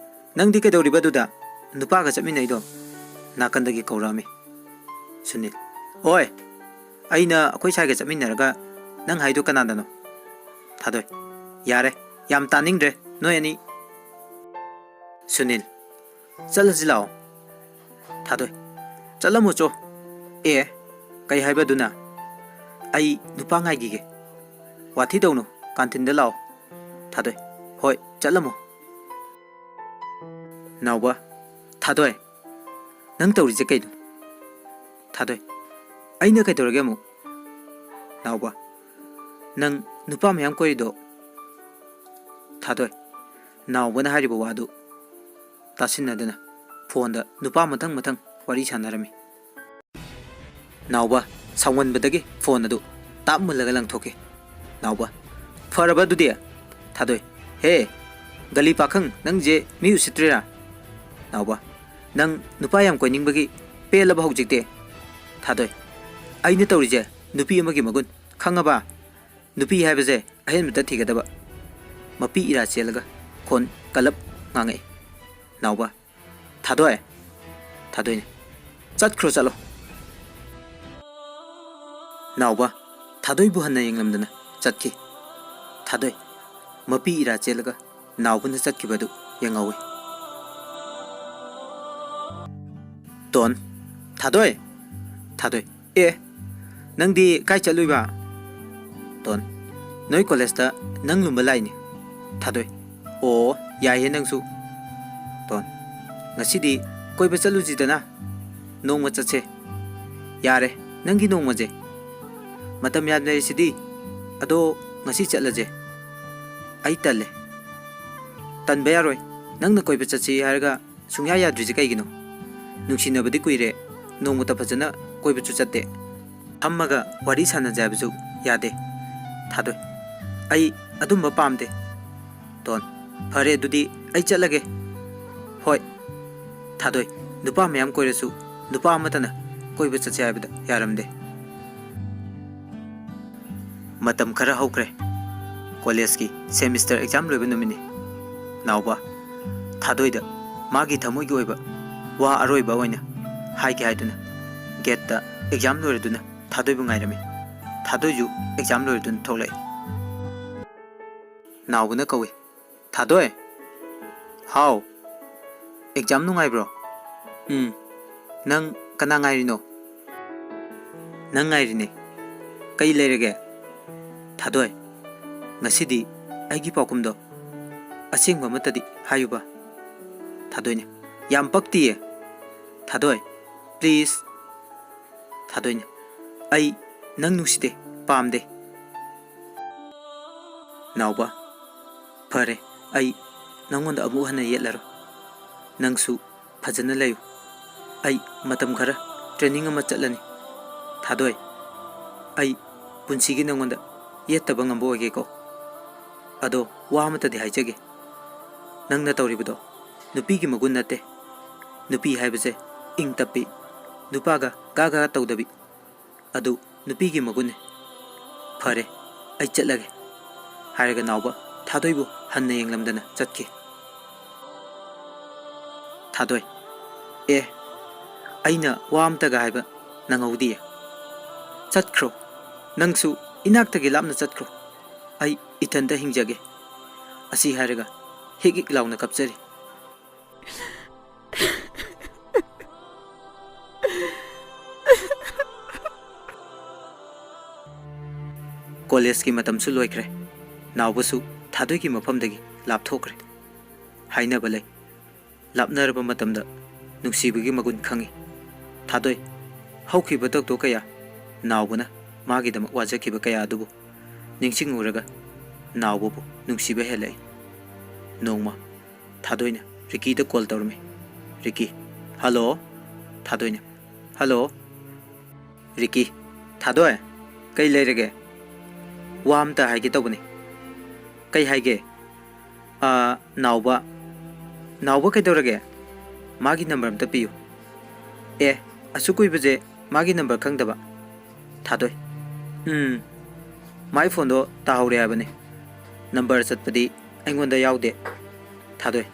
ꯅꯪꯗꯤ ꯀꯩꯗꯧꯔꯤꯕ ꯑꯗꯨꯗ? ꯅꯨꯄꯥꯒ ꯆꯠꯃꯤꯟꯅꯩꯗꯣ?" ꯅꯥꯀꯟꯗꯒꯤ ꯀꯧꯔꯛꯑꯝꯃꯤ꯫ ꯁꯨꯅꯤꯜ, "ꯑꯣꯏ, ꯑꯩꯅ ꯑꯩꯈꯣꯏ ꯁꯥꯏꯒ ꯆꯠꯃꯤꯟꯅꯔꯒ ꯅꯪ ꯍꯥꯏꯗꯣ ꯀꯅꯥꯗꯅꯣ?" ꯊꯥꯗꯣꯏ, "ꯌꯥꯔꯦ, ꯌꯥꯝ ꯇꯥꯅꯤꯡꯗ꯭ꯔꯦ ꯅꯣꯏ ꯑꯅꯤ"꯫ ꯁꯨꯅꯤꯜ, "ꯆꯠꯂꯁꯤ ꯂꯥꯛꯑꯣ"꯫ ꯊꯥꯗꯣꯏ, "ꯆꯠꯂꯝꯃꯣ ꯆꯣ"꯫ "ꯑꯦ, ꯀꯩ ꯍꯥꯏꯕꯗꯨꯅ?" "ꯑꯩ ꯅꯨꯄꯥ ꯉꯥꯏꯈꯤꯒꯦ"꯫ "ꯋꯥꯊꯤ ꯇꯧꯅꯨ, ꯀꯥꯟꯇꯤꯟꯗ ꯂꯥꯛꯑꯣ"꯫ ꯊꯥꯗꯣꯏ, "ꯍꯣꯏ, ꯆꯠꯂꯝꯃꯣ"꯫ ꯅꯥꯎꯕ, "ꯊꯥꯗꯣꯏ, ꯅꯪ ꯇꯧꯔꯤꯁꯦ ꯀꯩꯅꯣ?" ꯊꯥꯗꯣꯏ, "ꯑꯩꯅ ꯀꯩꯗꯧꯔꯒꯦ ꯑꯃꯨꯛ?" ꯅꯥꯎꯕ, "ꯅꯪ ꯅꯨꯄꯥ ꯃꯌꯥꯝ ꯀꯣꯏꯔꯤꯗꯣ?" ꯊꯥꯗꯣꯏ, ꯅꯥꯎꯕꯅ ꯍꯥꯏꯔꯤꯕ ꯋꯥꯗꯨ ꯇꯥꯁꯤꯟꯅꯗꯅ ꯐꯣꯟꯗ ꯅꯨꯄꯥ ꯃꯊꯪ ꯃꯊꯪ ꯋꯥꯔꯤ ꯁꯥꯟꯅꯔꯝꯃꯤ꯫ ꯅꯥꯎꯕ ꯁꯥꯎꯃꯟꯕꯗꯒꯤ ꯐꯣꯟ ꯑꯗꯨ ꯇꯥꯞ ꯃꯨꯜꯂꯒ ꯂꯪꯊꯣꯛꯈꯤ꯫ ꯅꯥꯎꯕ, "ꯐꯔꯕ ꯑꯗꯨꯗꯤ?" ꯊꯥꯗꯣꯏ, "ꯍꯦ, ꯒꯂꯤ ꯄꯥꯈꯪ, ꯅꯪꯁꯦ ꯃꯤ ꯎꯁꯤꯠꯇ꯭ꯔꯤꯔꯥ?" ꯅꯥꯎꯕ, "ꯅꯪ ꯅꯨꯄꯥ ꯌꯥꯝ ꯀꯣꯏꯅꯤꯡꯕꯒꯤ ꯄꯦꯜꯂꯕ ꯍꯧꯖꯤꯛꯇꯤ?" ꯊꯥꯗꯣꯏ, "ꯑꯩꯅ ꯇꯧꯔꯤꯁꯦ ꯅꯨꯄꯤ ꯑꯃꯒꯤ ꯃꯒꯨꯟ ꯈꯪꯉꯕ? ꯅꯨꯄꯤ ꯍꯥꯏꯕꯁꯦ ꯑꯍꯦꯟꯕꯇ ꯊꯤꯒꯗꯕ"꯫ ꯃꯄꯤ ꯏꯔꯥ ꯆꯦꯜꯂꯒ ꯈꯣꯟ ꯀꯜꯂꯞ ꯉꯥꯡꯉꯛꯏ꯫ ꯅꯥꯎꯕ, "ꯊꯥꯗꯣꯏ"꯫ ꯊꯥꯗꯣꯏꯅ, "ꯆꯠꯈ꯭ꯔꯣ, ꯆꯠꯂꯣ"꯫ ꯅꯥꯎꯕ ꯊꯥꯗꯣꯏꯕꯨ ꯍꯟꯅ ꯌꯦꯡꯂꯝꯗꯅ ꯆꯠꯈꯤ꯫ ꯊꯥꯗꯣꯏ ꯃꯄꯤ ꯏꯔꯥ ꯆꯦꯜꯂꯒ ꯅꯥꯎꯕꯅ ꯆꯠꯈꯤꯕꯗꯨ ꯌꯦꯡꯍꯧꯏ꯫ ꯇꯣꯟ, "ꯊꯥꯗꯣꯏ"꯫ ꯊꯥꯗꯣꯏ, "ꯑꯦ, ꯅꯪꯗꯤ ꯀꯥꯏ ꯆꯠꯂꯨꯏꯕ?" ꯇꯣꯟ, ꯅꯣꯏ ꯀꯣꯂꯦꯖꯇ ꯅꯪ ꯂꯨꯝꯕ ꯂꯥꯛꯏꯅꯦ, ꯊꯥꯗꯣꯏ꯫ ꯑꯣ, ꯌꯥꯏꯍꯦ ꯅꯪꯁꯨ꯫ ꯇꯣꯟ, ꯉꯁꯤꯗꯤ ꯀꯣꯏꯕ ꯆꯠꯂꯨꯁꯤꯗꯅ꯫ ꯅꯣꯡꯃ ꯆꯠꯁꯦ꯫ ꯌꯥꯔꯦ, ꯅꯪꯒꯤ ꯅꯣꯡꯃꯁꯦ꯫ ꯃꯇꯝ ꯌꯥꯝ ꯂꯩꯔꯤꯁꯤꯗꯤ꯫ ꯑꯗꯣ ꯉꯁꯤ ꯆꯠꯂꯁꯦ꯫ ꯑꯩ ꯇꯜꯂꯦ꯫ ꯇꯟꯕ ꯌꯥꯔꯣꯏ꯫ ꯅꯪꯅ ꯀꯣꯏꯕ ꯆꯠꯁꯤ ꯍꯥꯏꯔꯒ ꯁꯨꯡꯌꯥ ꯌꯥꯗ꯭ꯔꯤꯁꯦ ꯀꯩꯒꯤꯅꯣ? ꯅꯨꯡꯁꯤꯅꯕꯗꯤ ꯀꯨꯏꯔꯦ, ꯅꯣꯡꯃꯇ ꯐꯖꯅ ꯀꯣꯏꯕꯁꯨ ꯆꯠꯇꯦ꯫ ꯐꯝꯃꯒ ꯋꯥꯔꯤ ꯁꯥꯟꯅꯁꯦ ꯍꯥꯏꯕꯁꯨ ꯌꯥꯗꯦ꯫ ꯊꯥꯗꯣꯏ, ꯑꯩ ꯑꯗꯨꯝꯕ ꯄꯥꯝꯗꯦ꯫ ꯇꯣꯟ, ꯐꯔꯦ ꯑꯗꯨꯗꯤ ꯑꯩ ꯆꯠꯂꯒꯦ꯫ ꯍꯣꯏ꯫ ꯊꯥꯗꯣꯏ, ꯅꯨꯄꯥ ꯃꯌꯥꯝ ꯀꯣꯏꯔꯁꯨ ꯅꯨꯄꯥ ꯑꯃꯠꯇꯅ ꯀꯣꯏꯕ ꯆꯠꯁꯦ ꯍꯥꯏꯕꯗ ꯌꯥꯔꯝꯗꯦ꯫ ꯃꯇꯝ ꯈꯔ ꯍꯧꯈ꯭ꯔꯦ꯫ ꯀꯣꯂꯦꯖꯀꯤ ꯁꯦꯃꯤꯁꯇꯔ ꯑꯦꯛꯖꯥꯝ ꯂꯣꯏꯕ ꯅꯨꯃꯤꯠꯅꯤ꯫ ꯅꯥꯎꯕ, ꯊꯥꯗꯣꯏꯗ ꯃꯥꯒꯤ ꯊꯃꯣꯏꯒꯤ ꯑꯣꯏꯕ ꯋꯥ ꯑꯔꯣꯏꯕ ꯑꯣꯏꯅ ꯍꯥꯏꯒꯦ ꯍꯥꯏꯗꯨꯅ ꯒꯦꯠꯇ ꯑꯦꯛꯖꯥꯝ ꯂꯣꯏꯔꯗꯨꯅ ꯊꯥꯗꯣꯏꯕꯨ ꯉꯥꯏꯔꯝꯃꯤ꯫ ꯊꯥꯗꯣꯏꯁꯨ ꯑꯦꯛꯖꯥꯝ ꯂꯣꯏꯔꯗꯨꯅ ꯊꯣꯛꯂꯛꯏ꯫ ꯅꯥꯎꯕꯅ ꯀꯧꯏ꯫ "ꯊꯥꯗꯣꯏ!" "ꯍꯥꯎ!" "ꯑꯦꯛꯖꯥꯝ ꯅꯨꯡꯉꯥꯏꯕ꯭ꯔꯣ?" "ꯎꯝ꯫ ꯅꯪ ꯀꯅꯥ ꯉꯥꯏꯔꯤꯅꯣ?" "ꯅꯪ ꯉꯥꯏꯔꯤꯅꯦ꯫ ꯀꯩ ꯂꯩꯔꯒꯦ?" "ꯊꯥꯗꯣꯏ, ꯉꯁꯤꯗꯤ ꯑꯩꯒꯤ ꯄꯥꯎꯈꯨꯝꯗꯣ ꯑꯁꯦꯡꯕ ꯑꯃꯠꯇꯗꯤ ꯍꯥꯏꯌꯨꯕ꯫" ꯊꯥꯗꯣꯏꯅ, "ꯌꯥꯝ ꯄꯛꯇꯤꯌꯦ꯫ ꯊꯥꯗꯣꯏ, please꯫" ꯊꯥꯗꯣꯏꯅ, "ꯑꯩ ꯅꯪ ꯅꯨꯡꯁꯤꯗꯦ, ꯄꯥꯝꯗꯦ꯫" ꯅꯥꯎꯕ, "ꯐꯔꯦ, ꯑꯩ ꯅꯪꯉꯣꯟꯗ ꯑꯃꯨꯛ ꯍꯟꯅ ꯌꯦꯠꯂꯔꯣꯏ꯫ ꯅꯪꯁꯨ ꯐꯖꯅ ꯂꯩꯌꯨ꯫ ꯑꯩ ꯃꯇꯝ ꯈꯔ training ꯑꯃ ꯆꯠꯂꯅꯤ꯫ ꯊꯥꯗꯣꯏ, ꯑꯩ ꯄꯨꯟꯁꯤꯒꯤ ꯅꯪꯉꯣꯟꯗ ꯌꯦꯠꯇꯕ ꯉꯝꯕ ꯑꯣꯏꯒꯦꯀꯣ꯫ ꯑꯗꯣ ꯋꯥ ꯑꯃꯇꯗꯤ ꯍꯥꯏꯖꯒꯦ꯫ ꯅꯪꯅ ꯇꯧꯔꯤꯕꯗꯣ ꯅꯨꯄꯤꯒꯤ ꯃꯒꯨꯟ ꯅꯠꯇꯦ꯫ ꯅꯨꯄꯤ ꯍꯥꯏꯕꯁꯦ ꯏꯪ ꯇꯞꯄꯤ, ꯅꯨꯄꯥꯒ ꯒꯥ ꯒꯥ ꯇꯧꯗꯕꯤ꯫ ꯑꯗꯨ ꯅꯨꯄꯤꯒꯤ ꯃꯒꯨꯟꯅꯤ꯫ ꯐꯔꯦ, ꯑꯩ ꯆꯠꯂꯒꯦ," ꯍꯥꯏꯔꯒ ꯅꯥꯎꯕ ꯊꯥꯗꯣꯏꯕꯨ ꯍꯟꯅ ꯌꯦꯡꯂꯝꯗꯅ ꯆꯠꯈꯤ꯫ ꯊꯥꯗꯣꯏ, "ꯑꯦ, ꯑꯩꯅ ꯋꯥ ꯑꯝꯇꯒ ꯍꯥꯏꯕ ꯅꯪꯍꯧꯗꯤꯌꯦ꯫ ꯆꯠꯈ꯭ꯔꯣ, ꯅꯪꯁꯨ ꯏꯅꯥꯛꯇꯒꯤ ꯂꯥꯞꯅ ꯆꯠꯈ꯭ꯔꯣ꯫ ꯑꯩ ꯏꯊꯟꯇ ꯍꯤꯡꯖꯒꯦ꯫" ꯑꯁꯤ ꯍꯥꯏꯔꯒ ꯍꯤꯛ ꯍꯤꯛ ꯂꯥꯎꯅ ꯀꯞꯆꯔꯤ꯫ ꯀꯣꯂꯦꯖꯀꯤ ꯃꯇꯝꯁꯨ ꯂꯣꯏꯈ꯭ꯔꯦ꯫ ꯅꯥꯎꯕꯁꯨ ꯊꯥꯗꯣꯏꯒꯤ ꯃꯐꯝꯗꯒꯤ ꯂꯥꯞꯊꯣꯛꯈ꯭ꯔꯦ꯫ ꯍꯥꯏꯅꯕ ꯂꯩ, ꯂꯥꯞꯅꯔꯕ ꯃꯇꯝꯗ ꯅꯨꯡꯁꯤꯕꯒꯤ ꯃꯒꯨꯟ ꯈꯪꯉꯤ꯫ ꯊꯥꯗꯣꯏ, ꯍꯧꯈꯤꯕ ꯊꯧꯗꯣꯛ ꯀꯌꯥ, ꯅꯥꯎꯕꯅ ꯃꯥꯒꯤꯗꯃꯛ ꯋꯥꯖꯈꯤꯕ ꯀꯌꯥ ꯑꯗꯨꯕꯨ ꯅꯤꯡꯁꯤꯡꯉꯨꯔꯒ ꯅꯥꯎꯕꯕꯨ ꯅꯨꯡꯁꯤꯕ ꯍꯦꯜꯂꯛꯏ꯫ ꯅꯣꯡꯃ ꯊꯥꯗꯣꯏꯅ ꯔꯤꯀꯤꯗ ꯀꯣꯜ ꯇꯧꯔꯝꯃꯤ꯫ ꯔꯤꯀꯤ, "ꯍꯜꯂꯣ?" ꯊꯥꯗꯣꯏꯅ, "ꯍꯜꯂꯣ?" ꯔꯤꯀꯤ, "ꯊꯥꯗꯣꯏ, ꯀꯩ ꯂꯩꯔꯒꯦ? ꯋꯥ ꯑꯝꯇ ꯍꯥꯏꯒꯦ ꯇꯧꯕꯅꯤ꯫" "ꯀꯩ ꯍꯥꯏꯒꯦ?" "ꯑꯥ, ꯅꯥꯎꯕ꯫" "ꯅꯥꯎꯕ ꯀꯩꯗꯧꯔꯒꯦ? ꯃꯥꯒꯤ ꯅꯝꯕꯔ ꯑꯝꯇ ꯄꯤꯌꯨ꯫" "ꯑꯦ, ꯑꯁꯨꯛ ꯀꯨꯏꯕꯁꯦ ꯃꯥꯒꯤ ꯅꯝꯕꯔ ꯈꯪꯗꯕ?" ꯊꯥꯗꯣꯏ, "ꯎꯝ, ꯃꯥꯏ ꯐꯣꯟꯗꯣ ꯇꯥꯍꯧꯔꯦ ꯍꯥꯏꯕꯅꯦ꯫ ꯅꯝꯕꯔ ꯆꯠꯄꯗꯤ ꯑꯩꯉꯣꯟꯗ ꯌꯥꯎꯗꯦ꯫" ꯊꯥꯗꯣꯏ,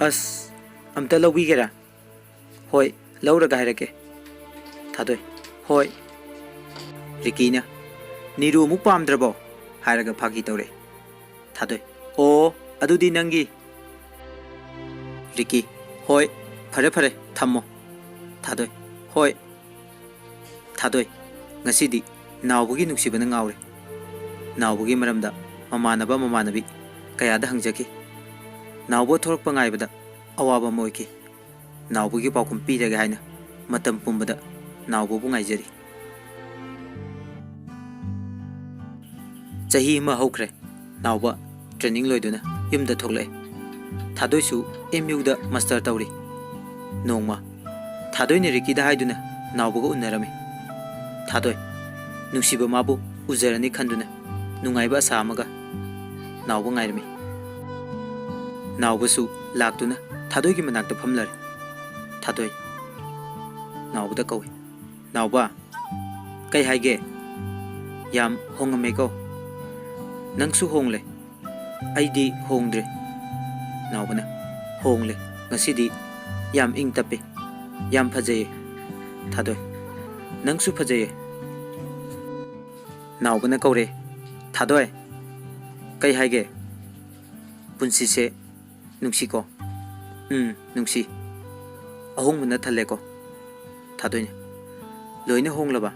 "ꯑꯁ, ꯑꯝꯇ ꯂꯧꯕꯤꯒꯦꯔꯥ?" "ꯍꯣꯏ, ꯂꯧꯔꯒ ꯍꯥꯏꯔꯛꯀꯦ꯫" ꯊꯥꯗꯣꯏ, "ꯍꯣꯏ꯫" ꯔꯤꯀꯤꯅ, "ꯅꯤꯔꯨ ꯑꯃꯨꯛ ꯄꯥꯝꯗ꯭ꯔꯕꯣ?" ꯍꯥꯏꯔꯒ ꯐꯥꯒꯤ ꯇꯧꯔꯦ꯫ ꯊꯥꯗꯣꯏ, "ꯑꯣ, ꯑꯗꯨꯗꯤ ꯅꯪꯒꯤ꯫" ꯔꯤꯀꯤ, "ꯍꯣꯏ, ꯐꯔꯦ ꯐꯔꯦ, ꯊꯝꯃꯣ꯫" ꯊꯥꯗꯣꯏ, "ꯍꯣꯏ꯫" ꯊꯥꯗꯣꯏ, ꯉꯁꯤꯗꯤ ꯅꯥꯎꯕꯒꯤ ꯅꯨꯡꯁꯤꯕꯅ ꯉꯥꯎꯔꯦ꯫ ꯅꯥꯎꯕꯒꯤ ꯃꯔꯝꯗ ꯃꯃꯥꯟꯅꯕ ꯃꯃꯥꯟꯅꯕꯤ ꯀꯌꯥꯗ ꯍꯪꯖꯈꯤ꯫ ꯅꯥꯎꯕ ꯊꯣꯔꯛꯄ ꯉꯥꯏꯕꯗ ꯑꯋꯥꯕ ꯑꯃ ꯑꯣꯏꯈꯤ꯫ ꯅꯥꯎꯕꯒꯤ ꯄꯥꯎꯈꯨꯝ ꯄꯤꯔꯒꯦ ꯍꯥꯏꯅ ꯃꯇꯝ ꯄꯨꯝꯕꯗ ꯅꯥꯎꯕꯕꯨ ꯉꯥꯏꯖꯔꯤ꯫ ꯆꯍꯤ ꯑꯃ ꯍꯧꯈ꯭ꯔꯦ꯫ ꯅꯥꯎꯕ ꯇ꯭ꯔꯦꯅꯤꯡ ꯂꯣꯏꯗꯨꯅ ꯌꯨꯝꯗ ꯊꯣꯛꯂꯛꯑꯦ꯫ ꯊꯥꯗꯣꯏꯁꯨ ꯑꯦꯝ ꯌꯨꯗ ꯃꯥꯁꯇꯔ ꯇꯧꯔꯤ꯫ ꯅꯣꯡꯃ ꯊꯥꯗꯣꯏꯅ ꯔꯤꯀꯤꯗ ꯍꯥꯏꯗꯨꯅ ꯅꯥꯎꯕꯒ ꯎꯅꯔꯝꯃꯤ꯫ ꯊꯥꯗꯣꯏ, ꯅꯨꯡꯁꯤꯕ ꯃꯥꯕꯨ ꯎꯖꯔꯅꯤ ꯈꯟꯗꯨꯅ ꯅꯨꯡꯉꯥꯏꯕ ꯑꯁꯥ ꯑꯃꯒ ꯅꯥꯎꯕ ꯉꯥꯏꯔꯝꯃꯤ꯫ ꯅꯥꯎꯕꯁꯨ ꯂꯥꯛꯇꯨꯅ ꯊꯥꯗꯣꯏꯒꯤ ꯃꯅꯥꯛꯇ ꯐꯝꯂꯔꯦ꯫ ꯊꯥꯗꯣꯏ ꯅꯥꯎꯕꯗ ꯀꯧꯏ, "ꯅꯥꯎꯕ, ꯀꯩ ꯍꯥꯏꯒꯦ? ꯌꯥꯝ ꯍꯣꯡꯉꯝꯃꯦꯀꯣ꯫ ꯅꯪꯁꯨ ꯍꯣꯡꯂꯦ꯫ ꯑꯩꯗꯤ ꯍꯣꯡꯗ꯭ꯔꯦ꯫" ꯅꯥꯎꯕꯅ, "ꯍꯣꯡꯂꯦ꯫ ꯉꯁꯤꯗꯤ ꯌꯥꯝ ꯏꯪ ꯇꯞꯄꯦ꯫ ꯌꯥꯝ ꯐꯖꯩꯌꯦ꯫" ꯊꯥꯗꯣꯏ, "ꯅꯪꯁꯨ ꯐꯖꯩꯌꯦ꯫" ꯅꯥꯎꯕꯅ ꯀꯧꯔꯦ, "ꯊꯥꯗꯣꯏ, ꯀꯩ ꯍꯥꯏꯒꯦ? ꯄꯨꯟꯁꯤꯁꯦ ꯅꯨꯡꯁꯤꯀꯣ?" "ꯎꯝ, ꯅꯨꯡꯁꯤ꯫ ꯑꯍꯣꯡꯕꯅ ꯊꯜꯂꯦꯀꯣ?" ꯊꯥꯗꯣꯏꯅ, "ꯂꯣꯏꯅ ꯍꯣꯡꯂꯕ?"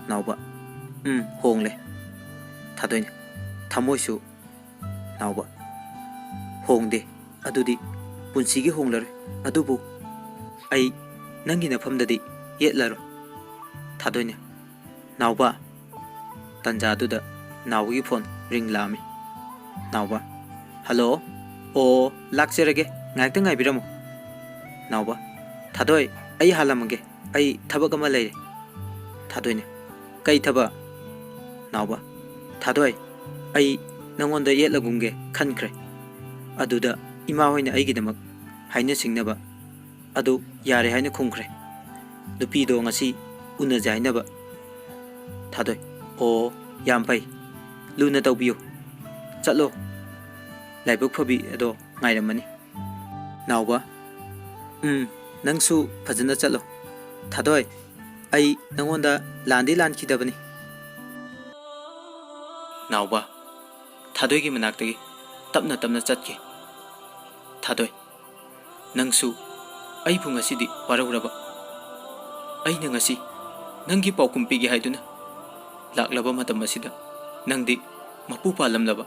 ꯅꯥꯎꯕ, "ꯎꯝ, ꯍꯣꯡꯂꯦ꯫ ꯊꯥꯗꯣꯏꯅ, ꯊꯃꯣꯏꯁꯨ, ꯅꯥꯎꯕ, ꯍꯣꯡꯗꯦ꯫ ꯑꯗꯨꯗꯤ ꯄꯨꯟꯁꯤꯒꯤ ꯍꯣꯡꯂꯔꯣꯏ꯫ ꯑꯗꯨꯕꯨ ꯑꯩ ꯅꯪꯒꯤ ꯅꯐꯝꯗꯗꯤ ꯌꯦꯠꯂꯔꯣꯏ꯫ ꯊꯥꯗꯣꯏꯅ, ꯅꯥꯎꯕ꯫ ꯇꯟꯖꯥꯗꯨꯗ ꯅꯥꯎꯕꯒꯤ ꯐꯣꯟ ꯔꯤꯡ ꯂꯥꯛꯑꯝꯃꯤ꯫ ꯅꯥꯎꯕ, "ꯍꯜꯂꯣ꯫ ꯑꯣ, ꯂꯥꯛꯆꯔꯒꯦ꯫ ꯉꯥꯏꯍꯥꯛꯇꯪ ꯉꯥꯏꯕꯤꯔꯝꯃꯨ꯫" ꯅꯥꯎꯕ, "ꯊꯥꯗꯣꯏ, ꯑꯩ ꯍꯥꯜꯂꯝꯃꯒꯦ꯫ ꯑꯩ ꯊꯕꯛ ꯑꯃ ꯂꯩꯔꯦ꯫" ꯊꯥꯗꯣꯏꯅ, "ꯀꯩ ꯊꯕꯛ?" ꯅꯥꯎꯕ, "ꯊꯥꯗꯣꯏ, ꯑꯩ ꯅꯪꯉꯣꯟꯗ ꯌꯦꯠꯂꯒꯨꯝꯒꯦ ꯈꯟꯈ꯭ꯔꯦ꯫ ꯑꯗꯨꯗ ꯏꯃꯥ ꯍꯣꯏꯅ ꯑꯩꯒꯤꯗꯃꯛ ꯍꯥꯏꯅ ꯁꯤꯡꯅꯕ ꯑꯗꯨ ꯌꯥꯔꯦ ꯍꯥꯏꯅ ꯈꯨꯝꯈ꯭ꯔꯦ꯫ ꯅꯨꯄꯤꯗꯣ ꯉꯁꯤ ꯎꯅꯖꯦ ꯍꯥꯏꯅꯕ꯫" ꯊꯥꯗꯣꯏ, "ꯑꯣ, ꯌꯥꯝ ꯐꯩ꯫ ꯂꯨꯅ ꯇꯧꯕꯤꯌꯨ꯫ ꯆꯠꯂꯣ꯫ ꯂꯥꯏꯕꯛ ꯐꯕꯤ ꯑꯗꯣ ꯉꯥꯏꯔꯝꯃꯅꯤ꯫" ꯅꯥꯎꯕ, "ꯎꯝ, ꯅꯪꯁꯨ ꯐꯖꯅ ꯆꯠꯂꯣ꯫ ꯊꯥꯗꯣꯏ, ꯑꯩ ꯅꯪꯉꯣꯟꯗ ꯂꯥꯟꯗꯤ ꯂꯥꯟꯈꯤꯗꯕꯅꯤ꯫" ꯅꯥꯎꯕ ꯊꯥꯗꯣꯏꯒꯤ ꯃꯅꯥꯛꯇꯒꯤ ꯇꯞꯅ ꯇꯞꯅ ꯆꯠꯈꯤ꯫ ꯊꯥꯗꯣꯏ, "ꯅꯪꯁꯨ ꯑꯩꯕꯨ ꯉꯁꯤꯗꯤ ꯋꯥꯔꯧꯔꯕ? ꯑꯩꯅ ꯉꯁꯤ ꯅꯪꯒꯤ ꯄꯥꯎꯈꯨꯝ ꯄꯤꯒꯦ ꯍꯥꯏꯗꯨꯅ ꯂꯥꯛꯂꯕ ꯃꯇꯝ ꯑꯁꯤꯗ ꯅꯪꯗꯤ ꯃꯄꯨ ꯄꯥꯜꯂꯝꯂꯕ?"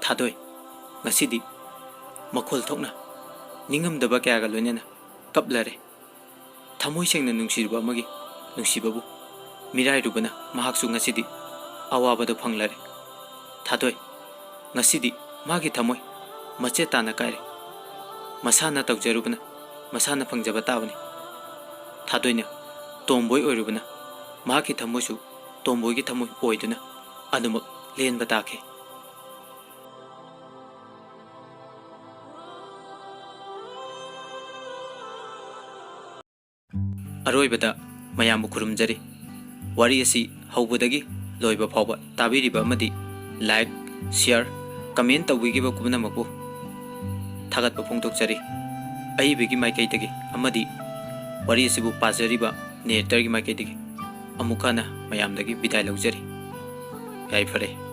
ꯊꯥꯗꯣꯏ ꯉꯁꯤꯗꯤ ꯃꯈꯣꯜ ꯊꯣꯛꯅ ꯅꯤꯡꯉꯝꯗꯕ ꯀꯌꯥꯒ ꯂꯣꯏꯅꯅ ꯀꯞꯂꯔꯦ꯫ ꯊꯃꯣꯏ ꯁꯦꯡꯅ ꯅꯨꯡꯁꯤꯔꯨꯕ ꯑꯃꯒꯤ ꯅꯨꯡꯁꯤꯕꯕꯨ ꯃꯤꯔꯥꯏꯔꯨꯕꯅ ꯃꯍꯥꯛꯁꯨ ꯉꯁꯤꯗꯤ ꯑꯋꯥꯕꯗꯨ ꯐꯪꯂꯔꯦ꯫ ꯊꯥꯗꯣꯏ ꯉꯁꯤꯗꯤ ꯃꯥꯒꯤ ꯊꯃꯣꯏ ꯃꯆꯦꯠ ꯇꯥꯅ ꯀꯥꯏꯔꯦ꯫ ꯃꯁꯥꯅ ꯇꯧꯖꯔꯨꯕꯅ ꯃꯁꯥꯅ ꯐꯪꯖꯕ ꯇꯥꯕꯅꯤ꯫ ꯊꯥꯗꯣꯏꯅ ꯇꯣꯝꯕꯣꯏ ꯑꯣꯏꯔꯨꯕꯅ ꯃꯍꯥꯛꯀꯤ ꯊꯃꯣꯏꯁꯨ ꯇꯣꯝꯕꯣꯏꯒꯤ ꯊꯃꯣꯏ ꯑꯣꯏꯗꯨꯅ ꯑꯗꯨꯃꯛ ꯂꯦꯟꯕ ꯇꯥꯈꯤ꯫ ꯑꯔꯣꯏꯕꯗ ꯃꯌꯥꯝꯕꯨ ꯈꯨꯔꯨꯝꯖꯔꯤ꯫ ꯋꯥꯔꯤ ꯑꯁꯤ ꯍꯧꯕꯗꯒꯤ ꯂꯣꯏꯕ ꯐꯥꯎꯕ ꯇꯥꯕꯤꯔꯤꯕ ꯑꯃꯗꯤ like, share, comment ꯇꯧꯕꯤꯈꯤꯕ ꯄꯨꯝꯅꯃꯛꯄꯨ ꯊꯥꯒꯠꯄ ꯐꯣꯡꯗꯣꯛꯆꯔꯤ꯫ ꯑꯏꯕꯒꯤ ꯃꯥꯏꯀꯩꯗꯒꯤ ꯑꯃꯗꯤ ꯋꯥꯔꯤ ꯑꯁꯤꯕꯨ ꯄꯥꯖꯔꯤꯕ narratorꯒꯤ ꯃꯥꯏꯀꯩꯗꯒꯤ ꯑꯃꯨꯛ ꯍꯟꯅ ꯃꯌꯥꯝꯗꯒꯤ ꯕꯤꯗꯥꯏ ꯂꯧꯖꯔꯤ꯫ ꯌꯥꯏꯐꯔꯦ꯫